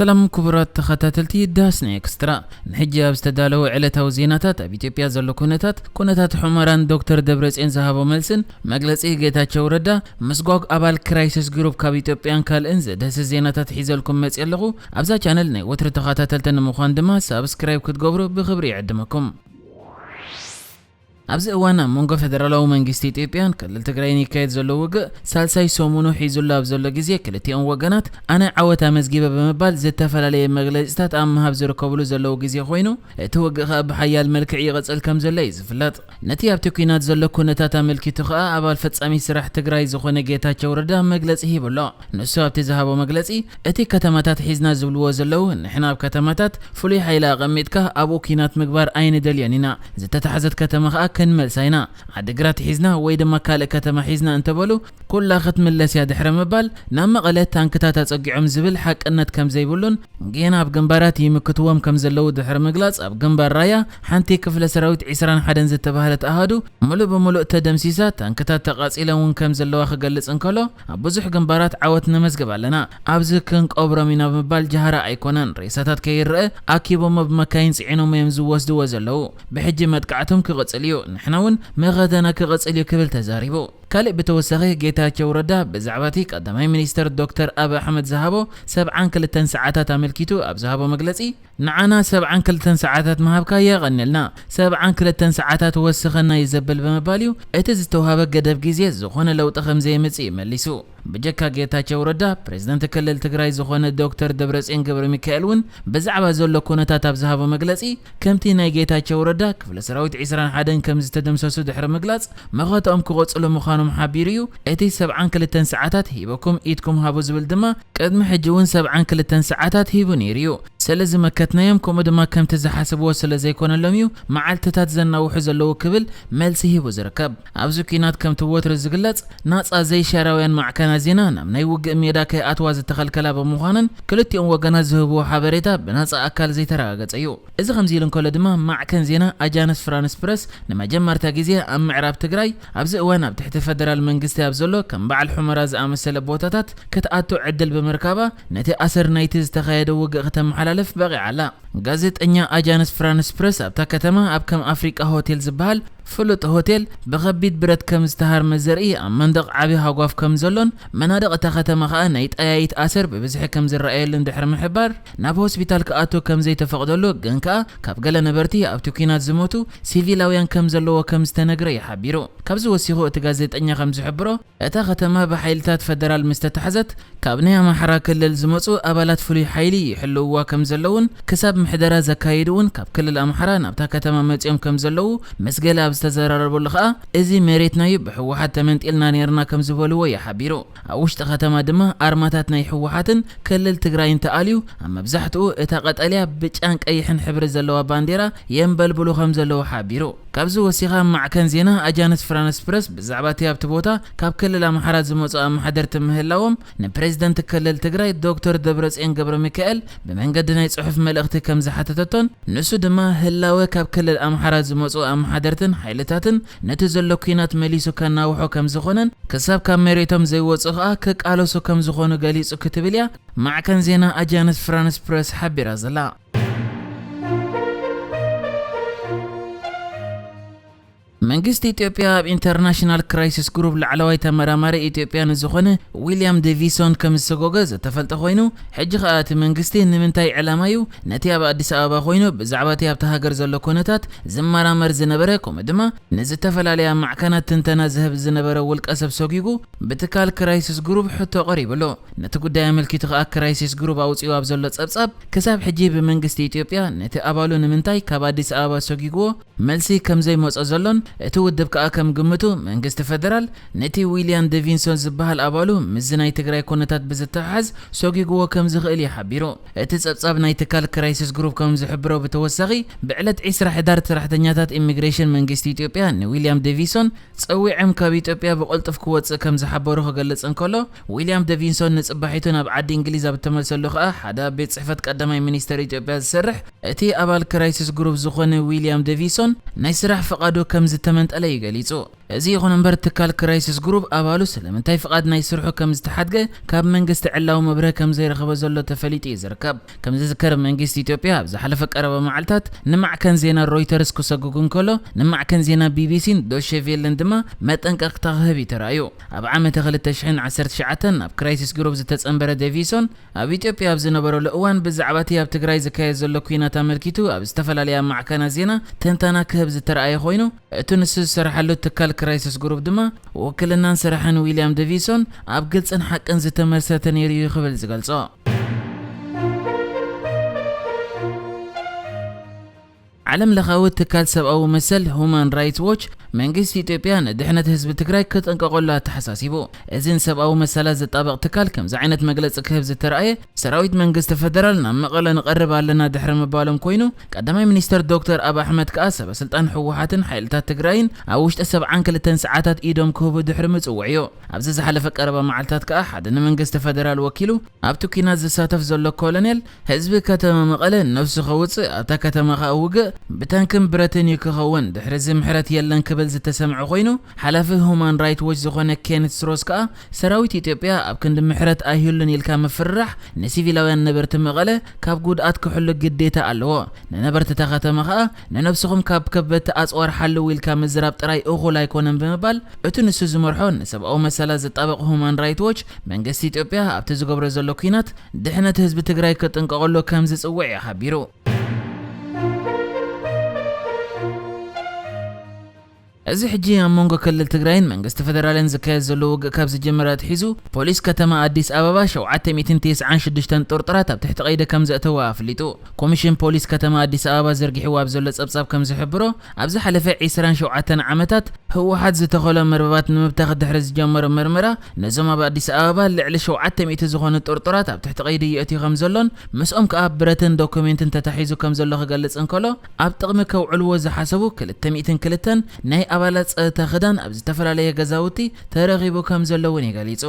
ሰላም ክቡራት ተኸታተልቲ ዳስና ኤክስትራ፣ ንሕጂ ኣብ ዝተዳለወ ዕለታዊ ዜናታት፣ ኣብ ኢትዮጵያ ዘሎ ኩነታት፣ ኩነታት ሑመራን ዶክተር ደብረጽዮን ዝሃቦ መልስን፣ መግለጺ ጌታቸው ረዳ፣ ምስጓግ ኣባል ክራይሲስ ግሩፕ ካብ ኢትዮጵያን ካልእን ዘድህሲ ዜናታት ሒዘልኩም መጽእ ኣለኹ። ኣብዛ ቻነል ናይ ወትሪ ተኸታተልቲ ንምዃን ድማ ሳብስክራይብ ክትገብሩ ብኽብሪ ይዕድመኩም። ኣብዚ እዋን ኣብ መንጎ ፌደራላዊ መንግስቲ ኢትዮጵያን ክልል ትግራይን ይካየድ ዘሎ ውግእ ሳልሳይ ሰሙኑ ሒዙሉ ኣብ ዘሎ ግዜ፣ ክልቲኦም ወገናት ኣነ ዓወት ኣመዝጊበ ብምባል ዝተፈላለየ መግለጺታት ኣብ ምሃብ ዝርከብሉ ዘለዉ ግዜ ኮይኑ፣ እቲ ውግእ ከኣ ብሓያል መልክዕ ይቕጽል ከም ዘሎ እዩ ዝፍለጥ። ነቲ ኣብቲ ኲናት ዘሎ ኩነታት ኣመልኪቱ ከኣ ኣባል ፈጻሚ ስራሕ ትግራይ ዝኾነ ጌታቸው ረዳ መግለጺ ሂቡ ኣሎ። ንሱ ኣብቲ ዝሃቦ መግለጺ፣ እቲ ከተማታት ሒዝና ዝብልዎ ዘለዉ፣ ንሕና ኣብ ከተማታት ፍሉይ ሓይሊ ኣቐሚጥካ ኣብኡ ኲናት ምግባር ኣይንደልዮን ኢና። ዝተታሕዘት ከተማ ከኣ ክንመልሳ ኢና። ዓዲግራት ሒዝና ወይ ድማ ካልእ ከተማ ሒዝና እንተበሉ፣ ኩላ ክትምለስ እያ ድሕሪ ምባል፣ ናብ መቐለ ታንክታት ኣጸጊዖም ዝብል ሓቅነት ከም ዘይብሉን፣ ግን ኣብ ግንባራት ይምክትዎም ከም ዘለዉ ድሕሪ ምግላጽ፣ ኣብ ግንባር ራያ ሓንቲ ክፍለ ሰራዊት ዕስራን ሓደን ዝተባህለት ኣሃዱ ምሉእ ብምሉእ ተደምሲሳ፣ ታንክታት ተቓጺለን እውን ከም ዘለዋ ክገልጽ እንከሎ፣ ኣብ ብዙሕ ግንባራት ዓወት ነመዝግብ ኣለና። ኣብዚ ክንቀብሮም ኢና ብምባል ጃህራ ኣይኮነን። ሬሳታት ከይረአ ኣኪቦሞ ብመካይን ጽዒኖሞ እዮም ዝወስድዎ ዘለዉ። ብሕጂ መጥቃዕቶም ክቕጽል እዩ። ንሕና እውን መኸተና ክቕጽል እዩ ክብል ተዛሪቡ። ካልእ ብተወሳኺ ጌታቸው ረዳ ብዛዕባ እቲ ቀዳማይ ሚኒስተር ዶክተር ኣቢ ኣሕመድ ዝሃቦ ሰብዓን ክልተን ሰዓታት ኣመልኪቱ ኣብ ዝሃቦ መግለጺ፣ ንዓና ሰብዓን ክልተን ሰዓታት ምሃብካ የቐንየልና፣ ሰብዓን ክልተን ሰዓታት ወስኸና እዩ ዘብል ብምባል እዩ እቲ ዝተውሃበ ገደብ ግዜ ዝኾነ ለውጢ ከም ዘየምጽእ እዩ መሊሱ። ብጀካ ጌታቸው ረዳ፣ ፕሬዝደንት ክልል ትግራይ ዝኾነ ዶክተር ደብረጽዮን ገብረ ሚካኤል እውን ብዛዕባ ዘሎ ኩነታት ኣብ ዝሃቦ መግለጺ፣ ከምቲ ናይ ጌታቸው ረዳ ክፍለ ሰራዊት ዕስራን ሓደን ከም ዝተደምሰሱ ድሕሪ ምግላጽ፣ መኸተኦም ክቐጽሉ ምዃኖም ሓቢሩ እዩ። እቲ ሰብዓን ክልተን ሰዓታት ሂበኩም ኢድኩም ሃቡ ዝብል ድማ፣ ቅድሚ ሕጂ እውን ሰብዓን ክልተን ሰዓታት ሂቡ ነይሩ እዩ። ስለ ዝመከትናዮም፣ ከምኡ ድማ ከምቲ ዝሓስብዎ ስለ ዘይኮነሎም እዩ መዓልትታት ዘናውሑ ዘለዉ ክብል መልሲ ሂቡ ዝርከብ። ኣብዚ ኲናት ከምቲ ወትሩ ዝግለጽ፣ ናጻ ዘይሻራውያን ማዕከናት ዜና ናብ ናይ ውግእ ሜዳ ከይኣትዋ ዝተኸልከላ ብምዃነን፣ ክልቲኦም ወገናት ዝህብዎ ሓበሬታ ብናጻ ኣካል ዘይተረጋገጸ እዩ። እዚ ከምዚ ኢሉ እንከሎ ድማ፣ ማዕከን ዜና ኣጃንስ ፍራንስ ፕረስ ንመጀመርታ ግዜ ኣብ ምዕራብ ትግራይ፣ ኣብዚ እዋን ኣብ ትሕቲ ፈደራል መንግስቲ ኣብ ዘሎ ከም በዓል ሑመራ ዝኣመሰለ ቦታታት ክትኣቱ ዕድል ብምርካባ፣ ነቲ ኣሰር ናይቲ ዝተኻየደ ውግእ ከተመሓላልፍ በቒዓ ኣላ። ጋዜጠኛ ኣጃንስ ፍራንስ ፕረስ ኣብታ ከተማ ኣብ ከም ኣፍሪቃ ሆቴል ዝበሃል ፍሉጥ ሆቴል ብኸቢድ ብረት ከም ዝተሃርመ ዘርኢ ኣብ መንደቕ ዓቢ ሃጓፍ ከም ዘሎን መናድቕ እታ ከተማ ከኣ ናይ ጠያይት ኣሰር ብብዝሒ ከም ዝረኣየሉን ድሕሪ ምሕባር፣ ናብ ሆስፒታል ክኣቱ ከም ዘይተፈቕደሉ፣ ግን ከኣ ካብ ገለ ነበርቲ ኣብቲ ኲናት ዝሞቱ ሲቪላውያን ከም ዘለዎ ከም ዝተነግረ እዩ ሓቢሩ። ካብዚ ወሲኹ እቲ ጋዜጠኛ ከም ዝሕብሮ፣ እታ ከተማ ብሓይልታት ፈደራል ምስ ተታሕዘት፣ ካብ ናይ ኣምሓራ ክልል ዝመጹ ኣባላት ፍሉይ ሓይሊ ይሕልውዋ ከም ዘለውን፣ ክሳብ ምሕደራ ዘካይዱ እውን ካብ ክልል ኣምሓራ ናብታ ከተማ መጺኦም ከም ዘለዉ ምስ ገለ ኣብ ዝተዘራረበሉ ከኣ፣ "እዚ መሬትና እዩ፣ ብህወሓት ተመንጢልና ነይርና" ከም ዝበልዎ እዩ ሓቢሩ። ኣብ ውሽጢ ከተማ ድማ ኣርማታት ናይ ህወሓትን ክልል ትግራይን ተኣልዩ፣ ኣብ መብዛሕትኡ እታ ቀጠልያ፣ ብጫን ቀይሕን ሕብሪ ዘለዋ ባንዴራ የንበልብሉ ከም ዘለዉ ሓቢሩ። ካብዚ ወሲኻ ማዕከን ዜና ኣጃንስ ፍራንስ ፕረስ ብዛዕባ እቲ ኣብቲ ቦታ ካብ ክልል ኣምሓራ ዝመጹ ኣመሓደርቲ ምህላዎም ንፕሬዝደንት ክልል ትግራይ ዶክተር ደብረጽዮን ገብረ ሚካኤል ብመንገዲ ናይ ጽሑፍ መልእኽቲ ከም ዝሓተተቶን፣ ንሱ ድማ ህላወ ካብ ክልል ኣምሓራ ዝመጹ ኣመሓደርትን ሓይልታትን ነቲ ዘሎ ኲናት መሊሱ ከናውሖ ከም ዝኾነን፣ ክሳብ ካብ መሬቶም ዘይወጹ ከኣ ክቃለሱ ከም ዝኾኑ ገሊጹ ክትብል እያ ማዕከን ዜና ኣጃንስ ፍራንስ ፕረስ ሓቢራ ዘላ። መንግስቲ ኢትዮጵያ ኣብ ኢንተርናሽናል ክራይሲስ ግሩፕ ላዕለዋይ ተመራማሪ ኢትዮጵያ ንዝኾነ ዊልያም ዴቪሶን ከም ዝሰጎገ ዝተፈልጠ ኮይኑ፣ ሕጂ ከኣ እቲ መንግስቲ ንምንታይ ዕላማ እዩ ነቲ ኣብ ኣዲስ ኣበባ ኮይኑ ብዛዕባ እቲ ኣብቲ ሃገር ዘሎ ኩነታት ዝመራመር ዝነበረ፣ ከምኡ ድማ ንዝተፈላለያ ማዕከናት ትንተና ዝህብ ዝነበረ ውልቀ ሰብ ሰጒጉ፣ ብትካል ክራይሲስ ግሩፕ ሕቶ ቀሪብሉ። ነቲ ጉዳይ ኣመልኪቱ ከኣ ክራይሲስ ግሩፕ ኣውጺኡ ኣብ ዘሎ ጸብጻብ፣ ክሳብ ሕጂ ብመንግስቲ ኢትዮጵያ ነቲ ኣባሉ ንምንታይ ካብ ኣዲስ ኣበባ ሰጒግዎ መልሲ ከም ዘይመጾ ዘሎን፣ እቲ ውድብ ከኣ ከም ግምቱ መንግስቲ ፈደራል ነቲ ዊልያን ደቪንሶን ዝበሃል ኣባሉ ምስዚ ናይ ትግራይ ኩነታት ብዝተሓሓዝ ሰጒግዎ ከም ዝኽእል እዩ ሓቢሩ። እቲ ጸብጻብ ናይ ትካል ክራይሲስ ግሩፕ ከም ዝሕብሮ ብተወሳኺ፣ ብዕለት ዕስራ ሕዳር ሰራሕተኛታት ኢሚግሬሽን መንግስቲ ኢትዮጵያ ንዊልያም ደቪሶን ጸዊዖም ካብ ኢትዮጵያ ብቕልጡፍ ክወጽእ ከም ዝሓበሩ ክገልጽ እንከሎ፣ ዊልያም ደቪንሶን ንጽባሒቱ ናብ ዓዲ እንግሊዝ ኣብ እተመልሰሉ ከኣ ሓደ ኣብ ቤት ጽሕፈት ቀዳማይ ሚኒስተር ኢትዮጵያ ዝሰርሕ እቲ ኣባል ክራይሲስ ግሩፕ ዝኾነ ዊልያም ደቪሶን ናይ ስራሕ ፍቓዱ ከም ዝተመንጠለ እዩ ገሊጹ። እዚ ይኹን እምበር፣ ትካል ክራይሲስ ግሩፕ ኣባሉ ስለምንታይ ፍቓድ ናይ ስርሑ ከም ዝተሓድገ ካብ መንግስቲ ዕላዊ መብርሂ ከም ዘይረኸበ ዘሎ ተፈሊጡ እዩ ዝርከብ። ከም ዝዝከር፣ መንግስቲ ኢትዮጵያ ኣብ ዝሓለፈ ቀረባ መዓልታት ንማዕከን ዜና ሮይተርስ ክሰጉግ እንከሎ፣ ንማዕከን ዜና ቢቢሲን ዶቼ ቬለን ድማ መጠንቀቕታ ክህብ እዩ ተራእዩ። ኣብ ዓመተ ክልተ ሽሕን ዓሰርተ ትሽዓተን ኣብ ክራይሲስ ግሩፕ ዝተጸንበረ ዴቪሶን፣ ኣብ ኢትዮጵያ ኣብ ዝነበረሉ እዋን ብዛዕባ እቲ ኣብ ትግራይ ዝካየድ ዘሎ ኲናት ኣመልኪቱ ኣብ ዝተፈላለያ ማዕከናት ዜና ትንተና ክህብ ዝተረኣየ ኮይኑ፣ እቲ ንሱ ዝሰርሓሉ ትካል ክራይሲስ ግሩፕ ድማ ውክልናን ስራሕን ዊልያም ዴቪሶን ኣብ ግልጽን ሓቅን ዝተመሰረተ ነይሩ እዩ ክብል ዝገልጾ። ዓለም ለኻዊ ትካል ሰብኣዊ መሰል ሁማን ራይትስ ዎች መንግስቲ ኢትዮጵያ ንድሕነት ህዝቢ ትግራይ ክጥንቀቐሉ ኣተሓሳሲቡ። እዚ ንሰብኣዊ መሰላት ዝጣበቕ ትካል ከምዚ ዓይነት መግለፂ ክህብ ዝተረኣየ ሰራዊት መንግስቲ ፈደራል ናብ መቐለ ንቐርብ ኣለና ድሕሪ ምባሎም ኮይኑ፣ ቀዳማይ ሚኒስተር ዶክተር ኣብ ኣሕመድ ከኣ ሰበ ስልጣን ህወሓትን ሓይልታት ትግራይን ኣብ ውሽጢ ሰብዓን ክልተን ሰዓታት ኢዶም ክህቡ ድሕሪ ምጽውዕ እዩ። ኣብዚ ዝሓለፈ ቀረባ መዓልታት ከኣ ሓደ ንመንግስቲ ፈደራል ወኪሉ ኣብቲ ኲናት ዝሳተፍ ዘሎ ኮሎኔል፣ ህዝቢ ከተማ መቐለ ነብሱ ከውጽእ፣ ኣብታ ከተማ ከኣ ውግእ ብታንክን ብረትን እዩ ክኸውን፣ ድሕሪ እዚ ምሕረት የለን ክብል ዝተሰምዐ ኮይኑ፣ ሓላፊ ሁማን ራይት ዎች ዝኾነ ኬነት ስሮስ ከኣ ሰራዊት ኢትዮጵያ ኣብ ክንዲ ምሕረት ኣይህሉን ኢልካ ምፍርራሕ ንሲቪላውያን ነበርቲ መቐለ ካብ ጉድኣት ክሕሉ ግዴታ ኣለዎ። ንነበርቲ እታ ከተማ ከኣ ንነብስኹም ካብ ከበድቲ ኣጽዋር ሓልዉ ኢልካ ምዝራብ ጥራይ እኹል ኣይኮነን ብምባል፣ እቲ ንሱ ዝመርሖ ንሰብኣዊ መሰላት ዝጣበቕ ሁማን ራይት ዎች መንግስቲ ኢትዮጵያ ኣብቲ ዝገብሮ ዘሎ ኲናት ድሕነት ህዝቢ ትግራይ ክጥንቀቐሉ ከም ዝጽውዕ እዩ ሓቢሩ። እዚ ሕጂ ኣብ መንጎ ክልል ትግራይን መንግስቲ ፈደራልን ዝካየድ ዘሎ ውግእ ካብ ዝጀመረ ኣትሒዙ፣ ፖሊስ ከተማ ኣዲስ ኣበባ ሸውዓተ ሚእትን ተስዓን ሽዱሽተን ጥርጡራት ኣብ ትሕቲ ቀይዲ ከም ዘእተወ ኣፍሊጡ። ኮሚሽን ፖሊስ ከተማ ኣዲስ ኣበባ ዘርጊሕዎ ኣብ ዘሎ ጸብጻብ ከም ዝሕብሮ፣ ኣብ ዝሓለፈ ዒስራን ሸውዓተን ዓመታት ህወሓት ዝተኸሎ መርበባት ንምብታኽ ድሕሪ ዝጀመሮ መርመራ፣ ነዞም ኣብ ኣዲስ ኣበባ ልዕሊ ሸውዓተ ሚእቲ ዝኾኑ ጥርጡራት ኣብ ትሕቲ ቀይዲ የእትዩ ከም ዘሎን ምስኦም ከኣ ብረትን ዶኩሜንትን ተታሒዙ ከም ዘሎ ክገልጽ እንከሎ፣ ኣብ ጥቕሚ ከውዕልዎ ዝሓሰቡ ክልተ ሚእትን ክልተን ናይ ኣባላት ጸጥታ ክዳን ኣብ ዝተፈላለየ ገዛውቲ ተረኺቡ ከም ዘሎ እውን እዩ ገሊጹ።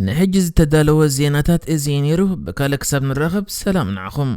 ንሕጂ ዝተዳለወ ዜናታት እዚ እዩ ነይሩ። ብካልእ ክሳብ ንራኸብ፣ ሰላም ንዓኹም።